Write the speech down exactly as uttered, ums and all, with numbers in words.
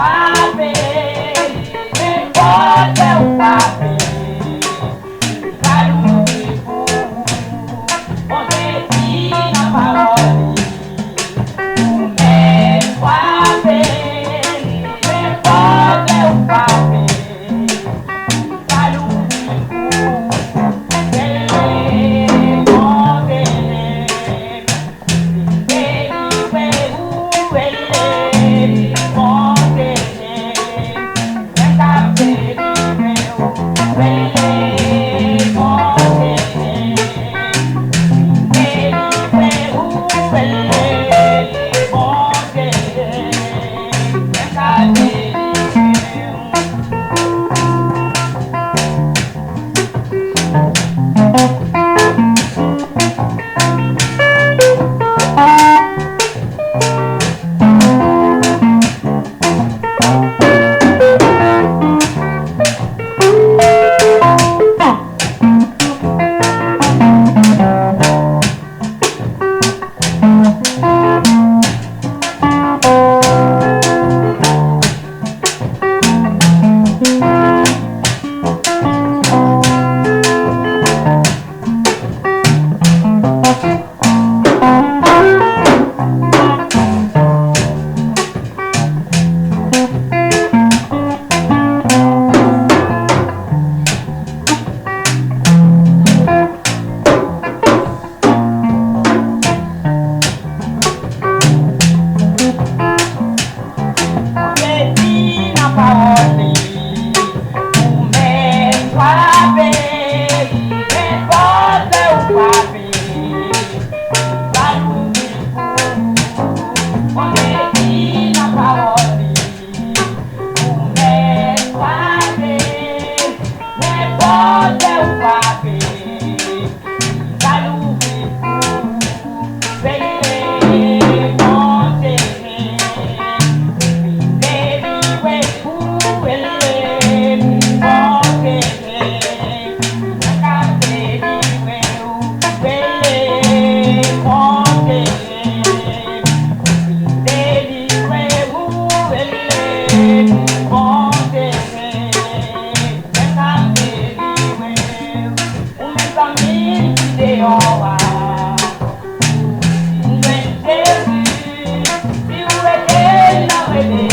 Frape, nenpòt lè ou frape, li pral ouvri pou ou. Bondye di nan pawòl li, ou mèt frape, nenpòt lè ou frape, li pral ouvri pou ou. Rele Bondye. Bondye di nan pawòl li, ou mèt frape, nenpòt lè ou frape, li pral ouvri pou ou. Bondye di nan pawòl li, ou mèt frape, nenpòt lè ou frape, li pral ouvri pou ou. Rele Bondye, li vin delivre ou. Rele Bondye, mwen ka delivre ou. Rele Bondye, li vin delivre ou. Rele Bondye, mwen ka delivre ou. Ou mezanmi ki deyò a, ou jwenn Jezi. Si ou rele l nan rele